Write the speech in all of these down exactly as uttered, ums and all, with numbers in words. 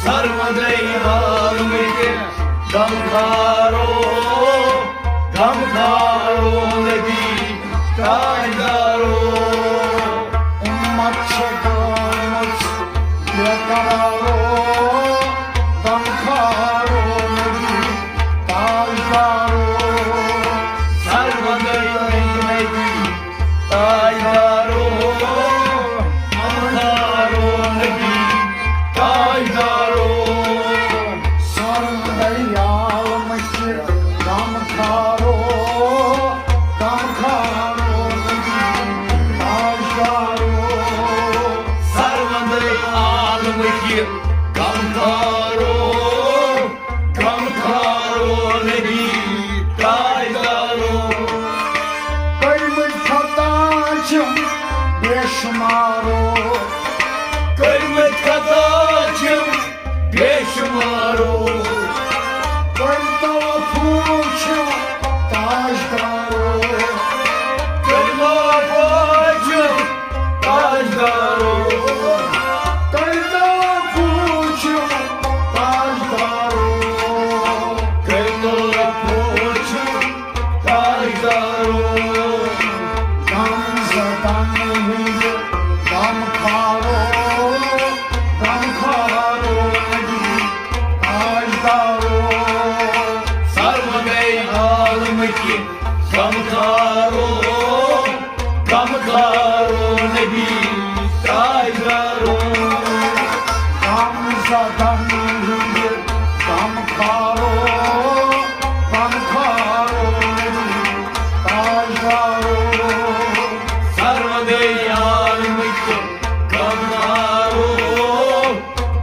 سرمدے عالمٕکۍ غمخارو، غمخارو نبی تاجدارو۔ امت چھےٚ گٔمٕژ بے قرارو، غمخارو نبی تاجدارو۔ سرمدے نبی تاجدارو، غمخارو نبی تاجدارو۔ سرمدے عالمٕکۍ غمخارو، غمخارو نبی تاجدارو۔ سرمدے عالمٕکۍ غمخارو، غمخارو نبی تاجدارو۔ کٔرمٕتۍ خطا چھِم بے شُمارو، کٔرمٕتۍ خطا چھِم بے شُمارو۔ کٔرۍ توفوٗ چھِم تاجدارو، کٔرۍ توفوٗ چھِم تاجدارو، کٔرۍ توفوٗ چھِم تاجدارو، کٔرۍ توفوٗ چھِم تاجدارو۔ غم زدن ہٕنٛدِ غمخارو، غمخارو نبی تاجدارو۔ سرمدے عالمٕکۍ غمخارو، غمخارو نبی تاجدارو۔ غم زدن ہٕنٛدِ غمخارو، غمخارو نبی تاجدارو۔ سرمدے عالمٕکۍ غمخارو،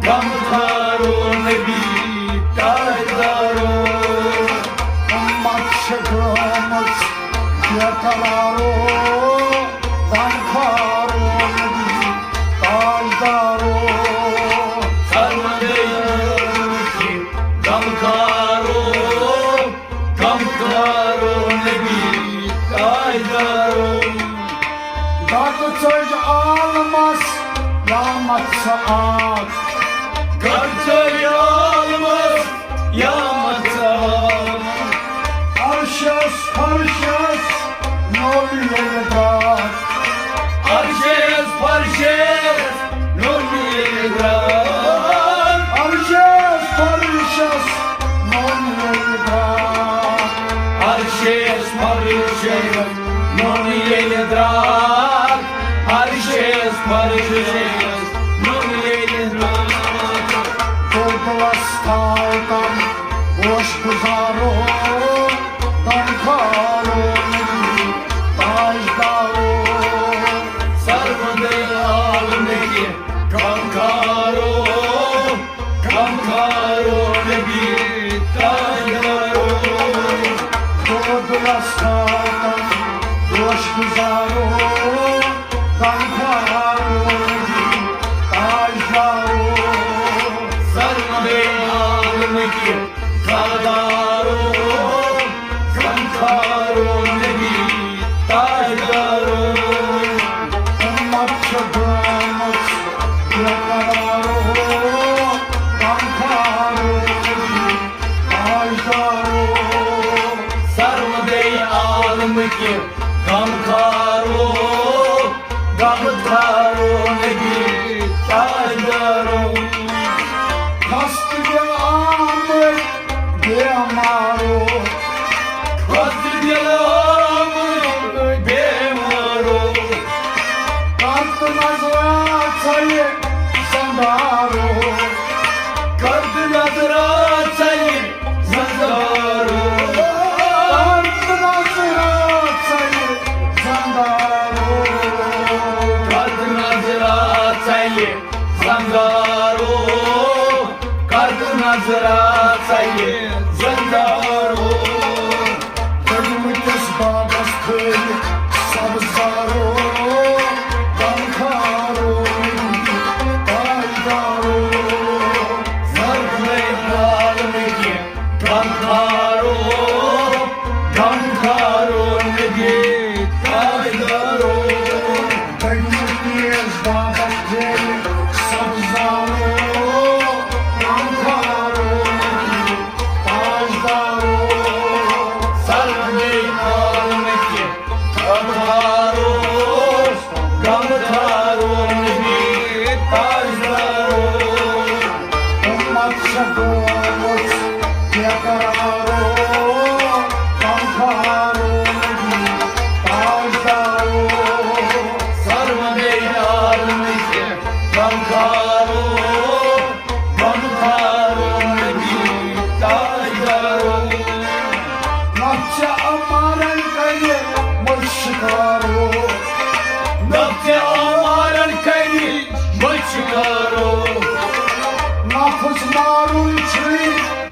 غمخارو نبی تاجدارو۔ امت چھےٚ گٔمٕژ بے قرارو، غمخارو نبی تاجدارو۔ سرمدے عالمٕکۍ غمخارو، غمخارو نبی تاجدارو۔ دگ ژٔج عالمس قیامت ساعت، دگ ژٔج عالمس قیامت ساعت۔ عرشس فرشس نوٚل ییٚلہِ داغ، عرشس فرشس نوٚل ییٚلہِ داغ، عرشس فرشس نوٚل ییٚلہِ داغ۔ عرشس فرشس نوٚل ییٚلہِ داغ، عرشس فرشس نوٚل ییٚلہِ داغ۔ بُلبُلس تھاو تم گوش گُزارو، غمخارو نبی تاجدارو۔ سرمدے عالمٕکۍ غمخارو، غمخارو نبی تاجدارو۔ بُلبُلس تھاو تم گوش گُزارو، غمخارو نبی تاجدارو۔ سرمدے عالمٕکۍ غمخارو، غمخارو نبی تاجدارو۔ امت چھےٚ گٔمٕژ بے قرارو، غمخارو نبی تاجدارو۔ سرمدے عالمٕکۍ غمخارو، غمخارو نبی تاجدارو۔ خستہٕ دِل آمٕتۍ بیمارو، خستہٕ دِل آمٕتۍ بیمارو۔ کتھ نظرا ژھیہِ زندارو، کتھ نظرا ژھیہِ زندارو۔ کتھ نظرا ژھیہِ زندارو، کتھ نظرا ژھیہِ زندارو، کتھ نظرا ژھیہِ